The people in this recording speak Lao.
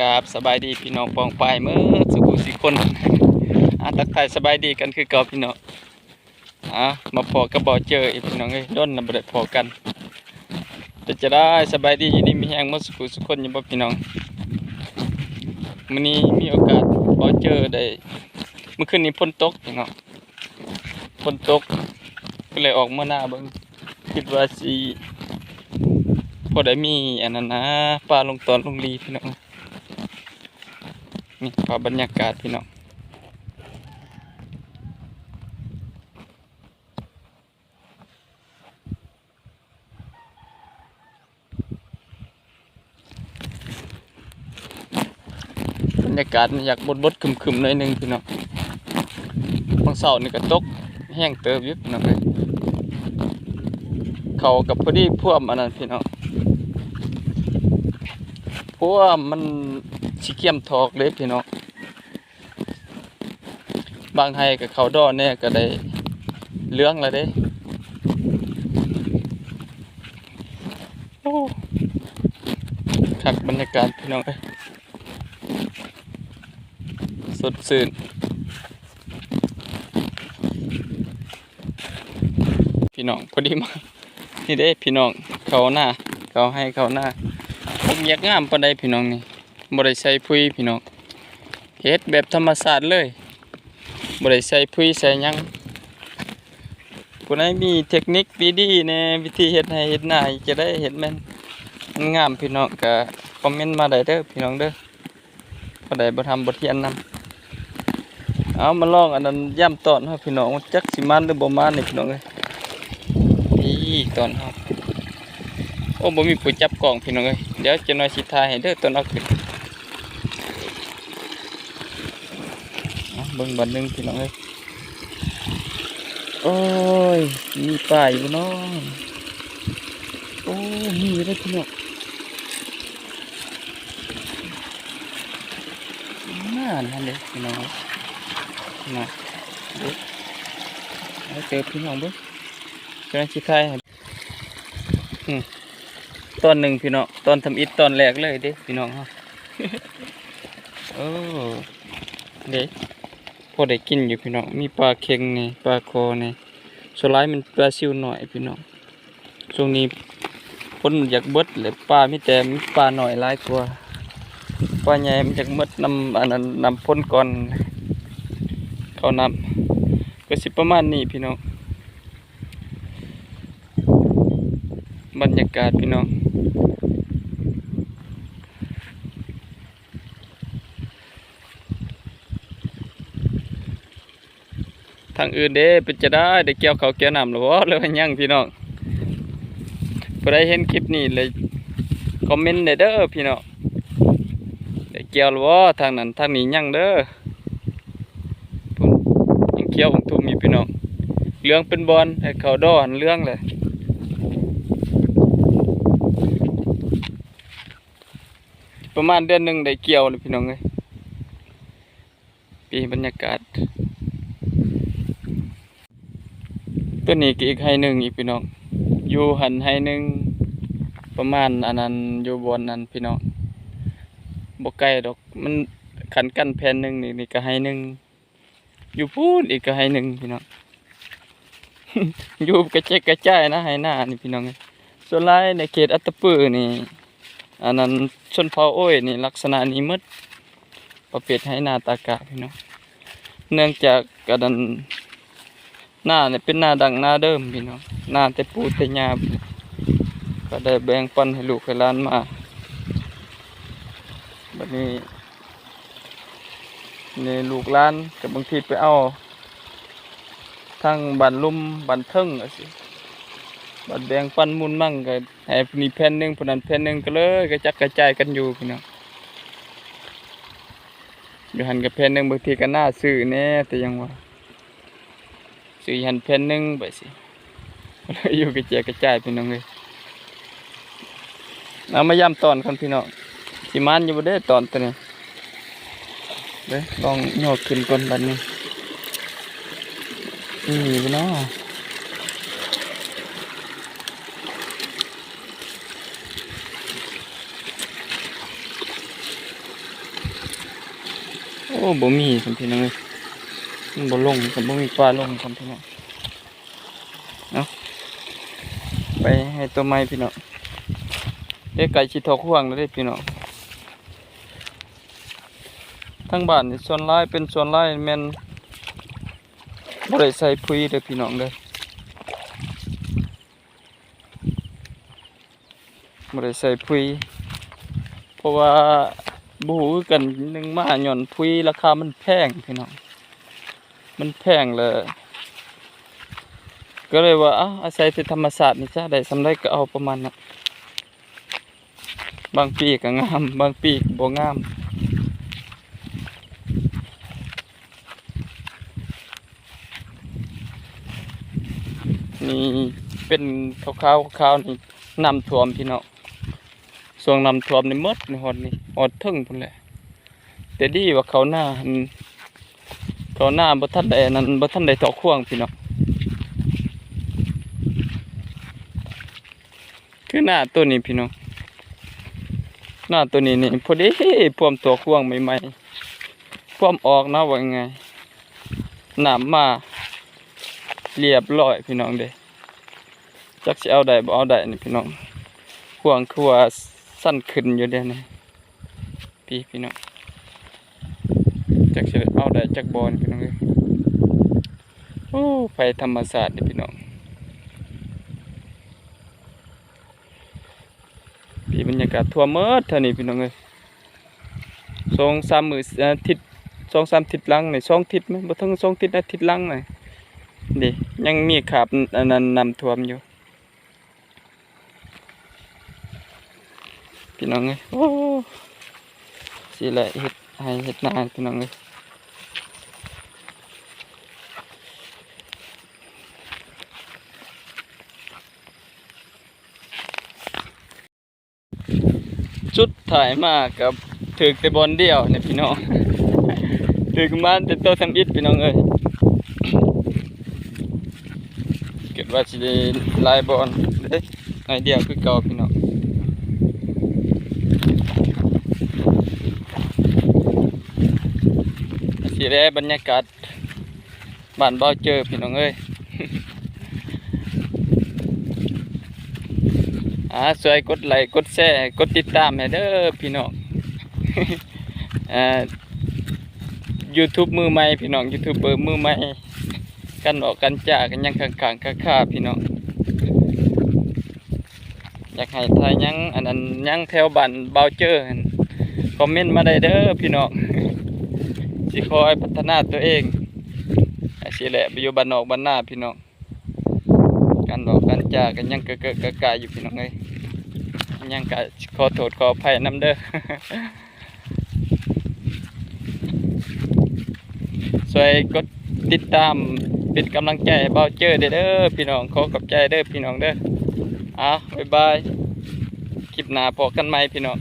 ກາບສະບາຍດີພີ່ນ້ອງປ້ອງປາຍເໝິດສູ່ຜູ້ສູ່ຄົນ. ອາ ທັກທາຍສະບາຍດີກັນຄືເກົ່າພີ່ນ້ອງ. ອາ ມາພໍ້ກັບເບົາເຈີອີກພີ່ນ້ອງເອີຍ, ດົນນະບໍ່ໄດ້ພໍ້ກັນ. ເປັນຈັ່ງໃດ ສະບາຍດີ ຢູ່ດີມີແຮງເໝິດສູ່ຜູ້ສູ່ຄົນຢູ່ບໍ່ພີ່ນ້ອງ? ມື້ນີ້ມີໂອກາດເບົາເຈີໄດ້ ມື້ຄືນນີ້ຝົນຕົກພີ່ນ້ອງ. ຝົນຕົກ ກໍເລີຍອອກມາໜ້າເບິ່ງ ຄິດວ່າຊິພໍໄດ້ມີອັນນັ້ນນະ ປາລົງຕອນລົງລີພີ່ນ້ອງ. ນີ້ພາບບັນຍາກາດພີ່ນ້ອງ. ບັນຍາກາດມັນຢາກບົດໆຄຶມໆໜ້ອຍໜຶ່ງພີ່ນ້ອງ. ບາງເຊົ້ານີ້ກໍຕົກແຮງເຕີບຢູ່ພີ່ນ້ອງເອີຍ. ເຂົາກໍພໍດີພວມອັນນັ້ນພີ່ນ້ອງ, ພວມມັນຊິກຽມຖອກເດ້ພີ່ນ້ອງ. ບາງໄຮ່ກໍເຂົ້າດໍແດ່ ກໍໄດ້ເຫຼືອງແລ້ວເດ້. ໂອ້ ຄັກບັນຍາກາດພີ່ນ້ອງເອີຍ, ສົດຊື່ນພີ່ນ້ອງ. ພໍດີມາ ນີ້ເດ້ພີ່ນ້ອງ ເຂົ້ານາ ເຂົ້າໄຮ່ເຂົ້ານາ. ບໍ່ຢາກງາມປານໃດພີ່ນ້ອງນີ້. ບໍ່ໄດ້ໃສ່ປຸ໋ຍພີ່ນ້ອງ, ເຮັດແບບທຳມະຊາດເລີຍ, ບໍ່ໄດ້ໃສ່ປຸ໋ຍໃສ່ຫຍັງ. ຜູ້ໃດມີເທັກນິກດີໆແດ່ ວິທີເຮັດໄຮ່ເຮັດນາ ຈະໄດ້ເຮັດແມ່ນ ມັນງາມພີ່ນ້ອງ ກະຄອມເມັນມາໄດ້ເດີພີ່ນ້ອງເດີ. ຜູ້ໃດບໍ່ທຳບໍ່ທຽນນຳ. ເອົາ ມາລອງອັນນັ້ນ ຢາມຕອນເຮົາພີ່ນ້ອງ ຈັກຊິມານຫຼືບໍ່ມານນີ້ພີ່ນ້ອງເອີຍ. ນີ້ຕອນເຮົາ ໂອ້ ບໍ່ມີຜູ້ຈັບກ້ອງພີ່ນ້ອງເອີຍ. ດຽວຈັກໜ້ອຍຊິຖ່າຍໃຫ້ເດີຕອນເຮົາຂຶ້ນ. ເອົາ ເບິ່ງບາດໜຶ່ງພີ່ນ້ອງເອີຍ. ໂອ້ຍ ມີປາຢູ່ບໍ່ນໍ? ໂອ້ ມີຢູ່ເດີພີ່ນ້ອງ. ນັ້ນ ນັ້ນເດ້ພີ່ນ້ອງເອີຍ ນັ້ນເດ້. ເອົາເຕີບພີ່ນ້ອງເບິ່ງ ກຳລັງຊິຖ່າຍໃຫ້ ອືມ ຕອນໜຶ່ງພີ່ນ້ອງ ຕອນທຳອິດຕອນແລກເລີຍເດ້ພີ່ນ້ອງເຮົາ. ເອີ ເດ້ ພໍໄດ້ກິນຢູ່ພີ່ນ້ອງ ມີປາເຄັງແດ່ ປາຄໍແດ່ ສ່ວນຫຼາຍແມ່ນປາຊິວນ້ອຍພີ່ນ້ອງ. ຊ່ວງນີ້ຝົນຢາກເບິດແລ້ວ ປາມີແຕ່ ມີປານ້ອຍຫຼາຍກວ່າ ປາໃຫຍ່ມັນຢາກໝົດນຳ ອັນນັ້ນ ນຳຝົນກ່ອນເຂົ້ານຳ. ກໍຊິປະມານນີ້ພີ່ນ້ອງ ບັນຍາກາດພີ່ນ້ອງ. ທາງອື່ນເດ້ ເປັນຈັ່ງໃດ ໄດ້ກ່ຽວເຂົ້າກ່ຽວນ້ຳແລ້ວບໍ່ ຫຼືວ່າຍັງພີ່ນ້ອງ? ຜູ້ໃດເຫັນຄລິບນີ້ແລ້ວ ຄອມເມັນແດ່ເດີພີ່ນ້ອງ. ໄດ້ກ່ຽວແລ້ວບໍ່? ທາງນັ້ນ ທາງນີ້ຍັງເດີ. ພຸ້ນ ຍັງຂຽວອຸ້ມທຸ່ມຢູ່ພີ່ນ້ອງ, ເຫຼືອງເປັນບ່ອນ ໃຫ້ເຂົ້າດໍຫັ້ນເຫຼືອງແຫຼະ. ປະມານເດືອນໜຶ່ງໄດ້ກ່ຽວແລ້ວພີ່ນ້ອງເອີຍ. ປີບັນຍາກາດ ຕົວນີ້ກໍອີກໄຮ່ໜຶ່ງອີກພີ່ນ້ອງ, ຢູ່ຫັ້ນໄຮ່ໜຶ່ງ ປະມານອັນນັ້ນ ຢູ່ບ່ອນນັ້ນພີ່ນ້ອງ, ບໍ່ໄກດອກ ມັນຄັນກັນແຜ່ນໜຶ່ງນີ້ ນີ້ກໍໄຮ່ໜຶ່ງ. ຢູ່ພຸ້ນອີກກໍໄຮ່ໜຶ່ງພີ່ນ້ອງ, ຢູ່ກະແຈກກະຈາຍນະ ໄຮ່ນານີ້ພີ່ນ້ອງເອີຍ. ສ່ວນຫຼາຍໃນເຂດອັດຕະປືນີ້ ອັນນັ້ນ ຊົນເຜົ່າໂອ້ຍນີ້ ລັກສະນະນີ້ໝົດ ປະເພດໄຮ່ນາຕາກະພີ່ນ້ອງ. ເນື່ອງຈາກອັນນັ້ນ ນານີ້ເປັນນາດັ້ງນາເດີມພີ່ນ້ອງ, ນາແຕ່ປູ່ແຕ່ຍ່າ ກໍໄດ້ແບ່ງປັນໃຫ້ລູກໃຫ້ຫຼານມາ. ບັດນີ້ ນີ້ລູກຫຼານກໍບາງທີໄປເອົາທາງບ້ານລຸ່ມບ້ານເທິງຈັ່ງຊີ້, ບັດແບ່ງປັນມູນມັງກໍໃຫ້ຜູ້ນີ້ແຜ່ນໜຶ່ງ ຜູ້ນັ້ນແຜ່ນໜຶ່ງ ກໍເລີຍກະຈັດກະຈາຍກັນຢູ່ພີ່ນ້ອງ. ຢູ່ຫັ້ນກໍແຜ່ນໜຶ່ງ ບາງທີກໍນາຊື້ແດ່ ແຕ່ຫຍັງວ່າ ຊື້ຢູ່ຫັ້ນແຜ່ນໜຶ່ງ ໄປຊີ້ ຢູ່ກະແຈກກະຈາຍພີ່ນ້ອງເອີຍ. ເອົາມາຢາມຕອນກ່ອນພີ່ນ້ອງ, ຊິໝານຢູ່ບໍ່ເດ້ຕອນໂຕນີ້. ເດີ ລອງຍໍຂຶ້ນກ່ອນບັດນີ້ ມີບໍ່ນໍ? ໂ ໂອ້ ບໍ່ມີຊ້ຳພີ່ນ້ອງເອີຍ ມັນບໍ່ລົງຊ້ຳ ບໍ່ມີປາລົງຊ້ຳພີ່ນ້ອງ. ເອົາ ໄປໃຫ້ຕົວໃໝ່ພີ່ນ້ອງ ເດ້ ໃກ້ຊິຖອກຮວງແລ້ວເດ້ພີ່ນ້ອງ. ທາງບ້ານນີ້ສ່ວນຫຼາຍ ເປັນສ່ວນຫຼາຍແມ່ນບໍ່ໄດ້ໃສ່ປຸ໋ຍເດີພີ່ນ້ອງເດີ. ບໍ່ໄດ້ໃສ່ປຸ໋ຍ ເພາະວ່າບໍ່ຮູ້ຄືກັນ ໜຶ່ງມາຍ້ອນປຸ໋ຍລາຄາມັນແພງພີ່ນ້ອງ ມັນແພງແລ້ວ ກໍເລີຍວ່າ ເອົ້າ ອາໄສແຕ່ທຳມະຊາດນີ້ຊະ ໄດ້ສ່ຳໃດກໍເອົາປະມານນັ້ນ. ບາງປີກໍງາມ ບາງປີກໍບໍ່ງາມ. ນີ້ເປັນຂາວໆ ຂາວໆ ນີ້ນ້ຳຖ້ວມພີ່ນ້ອງ ຊ່ວງນ້ຳຖ້ວມນີ້ໝົດ ຮອດນີ້ ຮອດເທິງພຸ້ນແຫຼະ. ແຕ່ດີວ່າເຂົ້ານາ ເຂົ້ານາບໍ່ທັນໄດ້ອັນນັ້ນ ບໍ່ທັນໄດ້ຖອກຮວງພີ່ນ້ອງ. ຄືນາໂຕນີ້ພີ່ນ້ອງ ນາໂຕນີ້ນີ້ ພໍດີພວມຖອກຮວງໃໝ່ໆ ພວມອອກນະ ເວົ້າງ່າຍໆ ນ້ຳມາລຽບຮ້ອຍພີ່ນ້ອງເດ້. ຈັກຊິເອົາໄດ້ບໍ່ເອົາໄດ້ນີ້ພີ່ນ້ອງ ຮວງຄືວ່າຊັນຂຶ້ນຢູ່ເດ້ນີ້. ພີ່ ພີ່ນ້ອງ ຈັກຊິເອົາໄດ້ຈັກບໍ່ນີ້ພີ່ນ້ອງເອີຍ. ໂອ້ ໄພທຳມະຊາດເດ້ພີ່ນ້ອງ. ພີ່ ບັນຍາກາດຖ້ວມໝົດເທົ່ານີ້ພີ່ນ້ອງເອີຍ. ສອງສາມມື້ ອາ ທິດ ສອງສາມທິດຫຼັງນີ້ ສອງທິດ ບໍ່ເຖິງສອງທິດນະ ທິດຫຼັງນີ້ ນີ້ຍັງມີຄາບອັນນັ້ນ ນ້ຳຖ້ວມຢູ່. ພີ່ນ້ອງເອີຍ ໂອ້ ຊິແຫຼະ ເຮັດໄຮ່ເຮັດນາພີ່ນ້ອງເອີຍ. ສຸດທ້າຍມາກໍຖືກແຕ່ບ່ອນດຽວນີ້ພີ່ນ້ອງ ຖືກມາແຕ່ໂຕທຳອິດພີ່ນ້ອງເອີຍ. ຄິດວ່າຊິໄດ້ຫຼາຍບ່ອນເດ້ ໜ້ອຍດຽວຄືເກົ່າພີ່ນ້ອງ. ຊິແລບັນຍາກາດ ບ້ານບ່າວເຈີພີ່ນ້ອງເອີຍ. ອາ ຊ່ວຍກົດໄລກົດແຊກົດຕິດຕາມໃຫ້ເດີພີ່ນ້ອງ. ອາ ຢູທູບມືໃໝ່ພີ່ນ້ອງ ຢູທູບເບີມືໃໝ່ ການເວົ້າການຈາກໍຍັງຄ້າງໆຄາໆພີ່ນ້ອງ. ຢາກໃຫ້ຖ່າຍຫຍັງ ອັນນັ້ນຫຍັງແຖວບ້ານບ່າວເຈີຫັ້ນ ຄອມເມັນມາໄດ້ເດີພີ່ນ້ອງ ຊິຄອຍພັດທະນາຕົວເອງ. ອາ ຊິແຫຼະ ໄປຢູ່ບ້ານນອກບ້ານນາພີ່ນ້ອງ ການເວົ້າການຈາກໍຍັງເກີະໆກະກະຢູ່ພີ່ນ້ອງເອີຍ. ຍັງກໍຂໍໂທດຂໍອະໄພນຳເດີ. ຊ່ວຍກົດຕິດຕາມເປັນກຳລັງໃຈໃຫ້ບ່າວເຈີແດ່ເດີພີ່ນ້ອງ ຂໍຂອບໃຈເດີພີ່ນ້ອງເດີ. ອາ ບາຍບາຍ ຄລິບໜ້າພໍ້ກັນໃໝ່ພີ່ນ້ອງ.